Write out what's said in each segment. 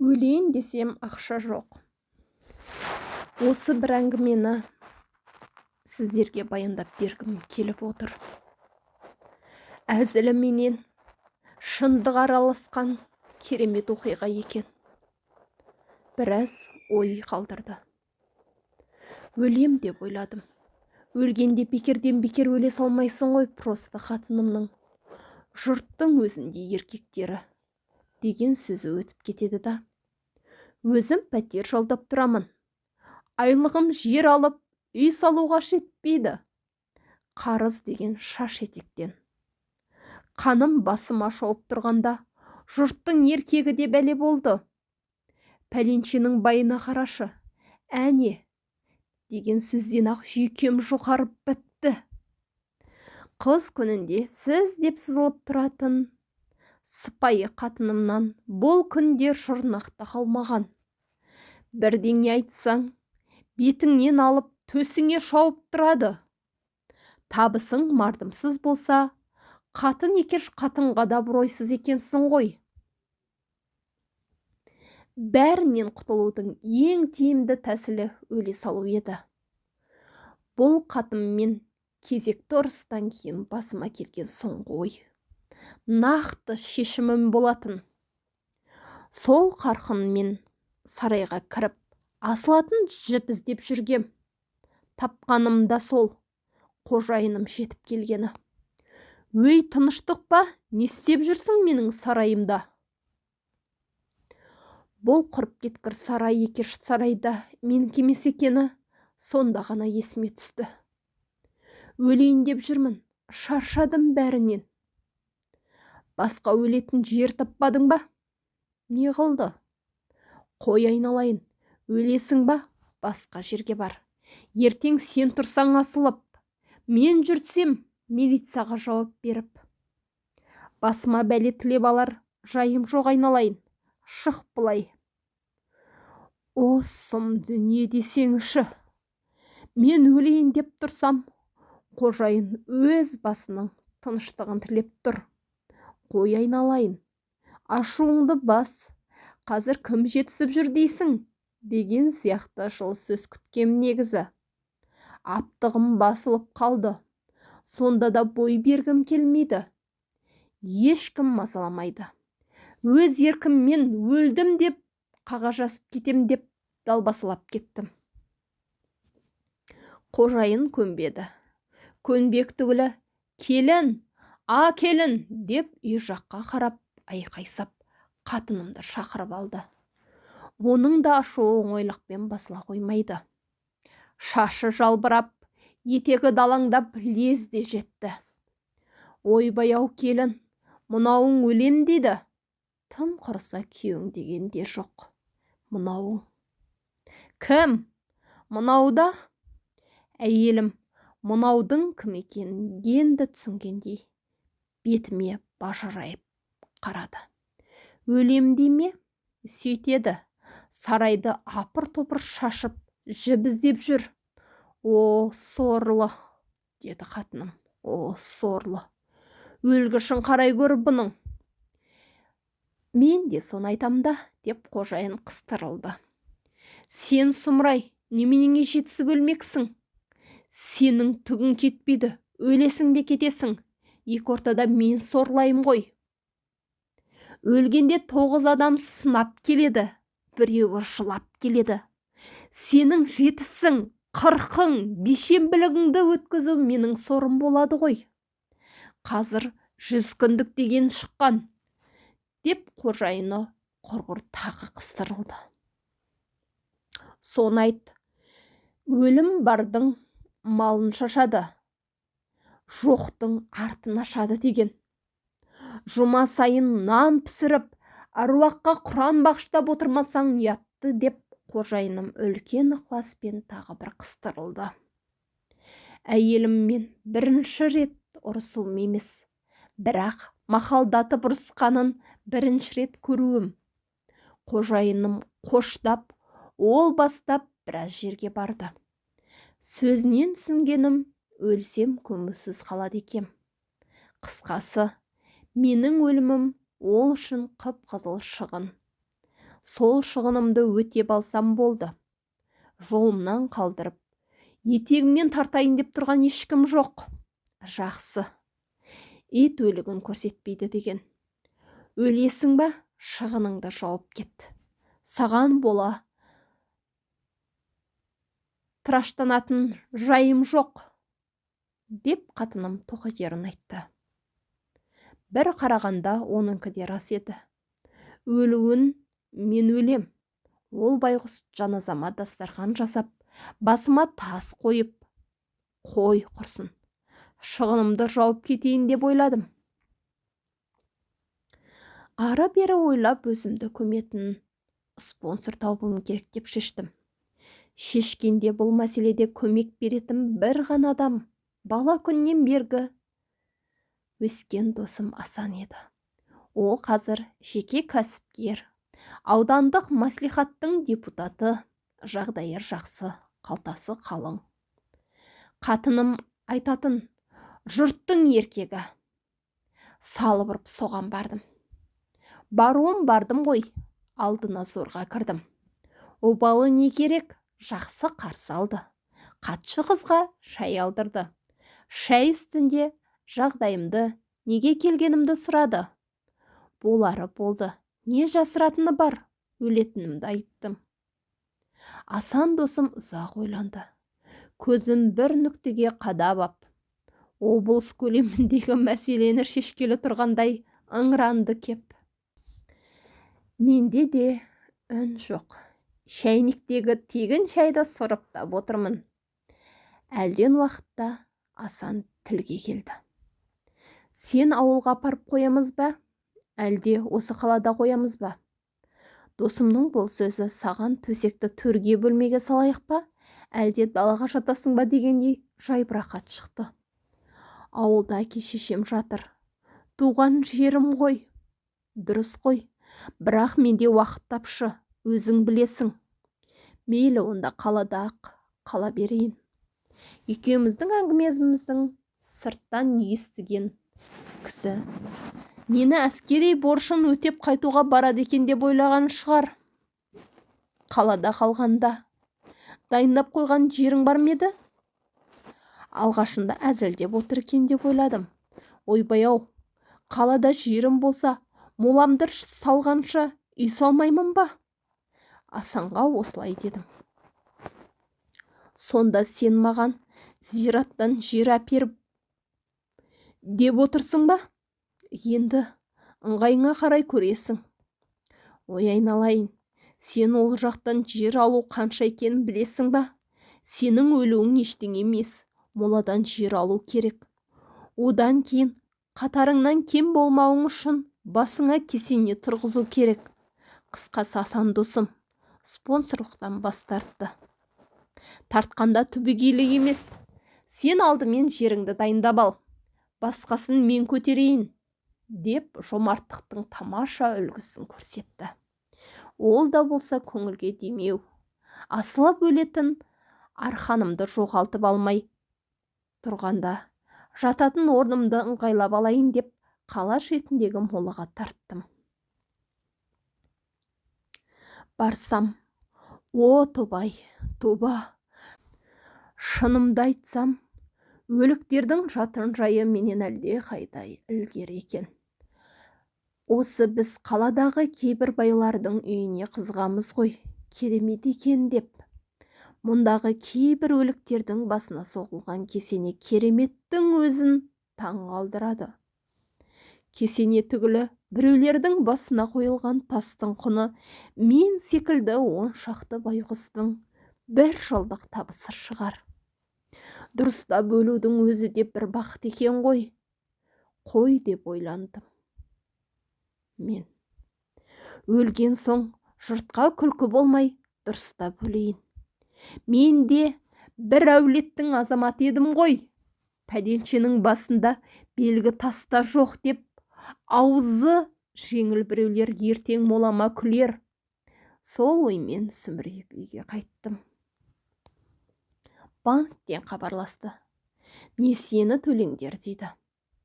Өлейін десем, ақша жоқ. Осы бір әңгімені сіздерге баяндап бергім келіп отыр. Әзілі менен шындық араласқан керемет оқиға екен. Біраз ой қалдырды. Өлем деп ойладым. Өлгенде бекерден бекер өле салмайсың ғой. Просто қатынымның «жұрттың өзіндей еркектері» деген сөзі өтіп кетеді да. Өзім пәтер жалдап тұрамын. Айлығым жер алып, үй салуға жетпейді. Қарыз деген шаш етектен. Қаным басыма шауып тұрғанда, жұрттың еркегі де бәле болды. «Пәленшенің байына қарашы, әне» деген сөзден ақ жүйкем жұқарып бітті. Қыз күнінде сіз деп сызылып тұратын сыпайы қатынымнан бұл күнде жұрнақ та қалмаған. Бірдеңе айтсаң, бетіңнен алып, төсіңе шауып тұрады. Табысың мардымсыз болса, қатын екеш қатынға да абыройсыз екенсің ғой. Бәрінен құтылудың ең тиімді тәсілі өле салу еді. Бұл қатынмен кезекті ұрыстан кейін басыма келген соңғы ой, нақты шешімім болатын. Сол қарқынмен сарайға кіріп, асылатын жіп іздеп жүргем. Тапқаным да сол, қожайыным жетіп келгені. «Өй, тыныштық па? Не істеп жүрсің менің сарайымда?» Бұл құрып кеткір сарай екеш сарайда менікі емес екені сонда ғана есіме түсті. «Өлейін деп жүрмін, шаршадым бәрінен». «Басқа өлетін жер таппадың ба? Не қылды?» «Қой, айналайын, өлесің ба, басқа жерге бар. Ертең сен тұрсаң асылып, мен жүрсем милицияға жауап беріп. Басыма бәле тілеп алар жайым жоқ, айналайын, шық былай». О, сұм дүние десеңші! Мен өлейін деп тұрсам, қожайын өз басының тыныштығын тілеп тұр. «Қой, айналайын, ашуыңды бас, қазір кім жетісіп жүр дейсің?» деген сияқты жылы сөз күткем негізі. Аптығым басылып қалды. Сонда да бой бергім келмейді. Ешкім мазаламайды. Өз еркіммен өлдім деп қағаз жазып кетем деп далбасалап кеттім. Қожайын көнбеді. Көнбек түгілі, «Келін, а, келін!» деп үй жаққа қарап айқай сап, қатынымды шақырып алды. Оның да ашуы оңайлықпен басыла қоймайды. Шашы жалбырап, етегі далаңдап лезде жетті. «Ойбай-ау, келін, мынауың өлем дейді. Тым құрыса күйеуің деген де жоқ мынауың». «Кім? Мынау да?» Әйелім мынаудың кім екенін енді түсінгендей, бетіме бажырайып қарады. «Өлем дей ме? Сөйтеді. Сарайды апыр-топыр шашып, жіп іздеп жүр». «О, сорлы!» – деді қатыным. «О, сорлы! Өлгішін қарай гөр бұның». «Мен де соны айтам да», – деп қожайын қыстырылды. «Сен, сұмырай, неменеңе жетісіп өлмексің? Сенің түгің кетпейді, өлесің де кетесің. Екі ортада мен сорлайым ғой. Өлгенде тоғыз адам сынап келеді, біреуі жылап келеді. Сенің жетісің, қырқың, бейшенбілігіңді өткізу менің сорым болады ғой. Қазір 100 күндік деген шыққан», – деп қожайыны құрғыр тағы қыстырылды. «Соны айт, өлім бардың малын шашады, жоқтың артын ашады деген. Жұма сайын нан пісіріп, әруаққа құран бағыштап отырмасаң ұятты», – деп қожайыным үлкен ықыласпен тағы бір қыстырылды. Әйеліммен бірінші рет ұрысуым емес, бірақ мақалдатып ұрысқанын бірінші рет көруім. Қожайыным қоштап, ол бастап біраз жерге барды. Сөзінен түсінгенім, өлсем көмусіз қалады екем. Қысқасы, менің өлімім ол үшін қып-қызыл шығын. Сол шығынымды өтеп алсам болды. Жолымнан қалдырып, етегімнен тартайын деп тұрған ешкім жоқ. Жақсы. Ит өлігін көрсетпейді деген. Өлесің ба, шығыныңды жауып кет. Саған бола тыраштанатын жайым жоқ, деп қатыным тоқетерін айтты. Бір қарағанда оныкі де рас еді. Өлуін мен өлем. Ол байғұс жаназама дастархан жасап, басыма тас қойып, қой құрсын. Шығынымды жауып кетейін деп ойладым. Ары-бері ойлап өзімді көметін спонсор табуым керек деп шештім. Шешкенде бұл мәселеде көмек беретін бір ғана адам, бала күннен бергі өскен досым Асан еді. Ол қазір жеке кәсіпкер, аудандық мәслихаттың депутаты, жағдайы жақсы, қалтасы қалың. Қатыным айтатын, жұрттың еркегі. Салып ұрып соған бардым. Баруым бардым ғой, алдына зорға кірдім. Обалы не керек, жақсы қарсы алды. Қатшы қызға шай алдырды. Шай үстінде жағдайымды, неге келгенімді сұрады. Болары болды, не жасыратыны бар, өлетінімді айттым. Асан досым ұзақ ойланды. Көзін бір нүктеге қадап ап, облыс көлеміндегі мәселені шешкелі тұрғандай ыңыранды кеп. Менде де үн жоқ. Шәйнектегі тегін шайды сұрыптап отырмын. Әлден уақытта Асан тілге келді. Сен ауылға апарып қоямыз ба? Әлде осы қалада қоямыз ба? Досымның бұл сөзі саған төсекті төрге бөлмеге салайық па? Әлде далаға жатасың ба дегендей жайбарақат шықты. Ауылда әке-шешем жатыр. Туған жерім ғой. Дұрыс қой. Бірақ менде уақыт тапшы, өзің білесің. Мейлі онда қалада-ақ қала берейін. Екеуміздің әңгімеміздің сырттан естіген кісі мені әскери борышын өтеп қайтуға барады екен деп ойлаған шығар. Қалада қалғанда дайындап қойған жерің бар ма еді? Алғашында әзілдеп отыр екен деп ойладым. Ойбай-ау, қалада жерім болса, моламды салғанша үй салмаймын ба? Асанға осылай дедім. Сонда сен маған зираттан жер әперіп деп отырсың ба? Енді ыңғайыңа қарай көресің. Ой айналайын, сен ол жақтан жер алу қанша екенін білесің ба? Сенің өлуің ештеңе емес, моладан жер алу керек. Одан кейін қатарыңнан кем болмауың үшін басыңа кесене тұрғызу керек. Қысқасы Асан досым спонсорлықтан бас тартты. Тартқанда түбегейлі емес. Сен алдымен жеріңді дайындап ал, басқасын мен көтерейін, деп жомарттықтың тамаша үлгісін көрсетті. Ол да болса көңілге демеу. Асылып өлетін арқанымды жоғалтып алмай тұрғанда жататын орнымды ыңғайлап алайын деп қала шетіндегі молаға тарттым. Барсам, о тобай, тоба, шынымды айтсам, өліктердің жатын жайы менен әлде қайда ілгері екен. Осы біз қаладағы кейбір байлардың үйіне қызығамыз ғой, керемет екен деп. Мұндағы кейбір өліктердің басына соғылған кесене кереметтің өзін таң қалдырады. Кесене түгілі біреулердің басына қойылған тастың құны мен секілді 10 шақты байғұстың бір жылдық табысы шығар. Дұрыстап өлудің өзі де бір бақыт екен ғой. Қой деп ойландым. Мен өлген соң жұртқа күлкі болмай дұрыстап өлейін. Мен де бір әулеттің азаматы едім ғой. Пәденшенің басында белгі таста жоқ деп аузы жеңіл біреулер ертең молама күлер. Сол оймен сүмірейіп үйге қайттым. Банктен хабарласты. Несиені төлеңдер дейді,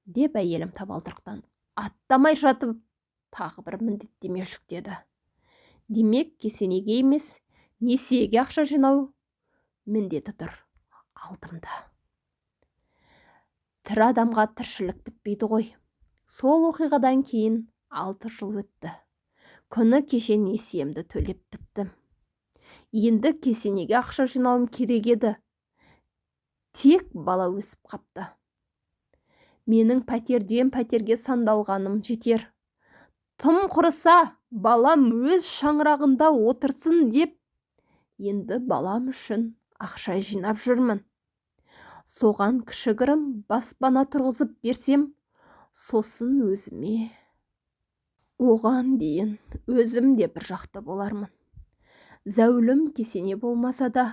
деп әйелім табалдырықтан аттамай жатып тағы бір міндеттеме жүктеді. Демек, кесенеге емес, несиеге ақша жинау міндеті тұр алдымда. Тірі адамға тіршілік бітпейді ғой. Сол оқиғадан кейін 6 жыл өтті. Күні кеше несиемді төлеп біттім. Енді кесенеге ақша жинауым керек еді. Тек бала өсіп қапты. Менің пәтерден пәтерге сандалғаным жетер. Тым құрыса, балам өз шаңырағында отырсын деп, енді балам үшін ақша жинап жүрмін. Соған кішігірім баспана тұрғызып берсем, сосын өзіме. Оған дейін өзім де бір жақты болармын. Зәулім кесене болмаса да,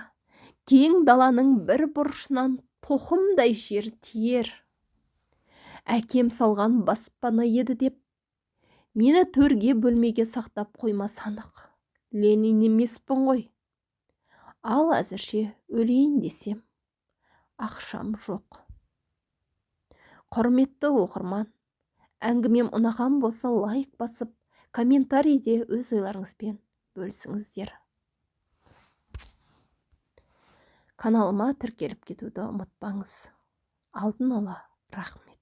кең даланың бір бұрышынан тоқымдай жер тиер. Әкем салған баспана еді деп, мені төрге бөлмеге сақтап қоймас анық. Ленин емеспін ғой. Ал әзірше өлейін десем, ақшам жоқ. Құрметті оқырман, әңгімем ұнаған болса лайк басып, комментарийде өз ойларыңызбен бөлісіңіздер. Каналыма тіркеліп кетуді ұмытпаңыз. Алдын ала рахмет.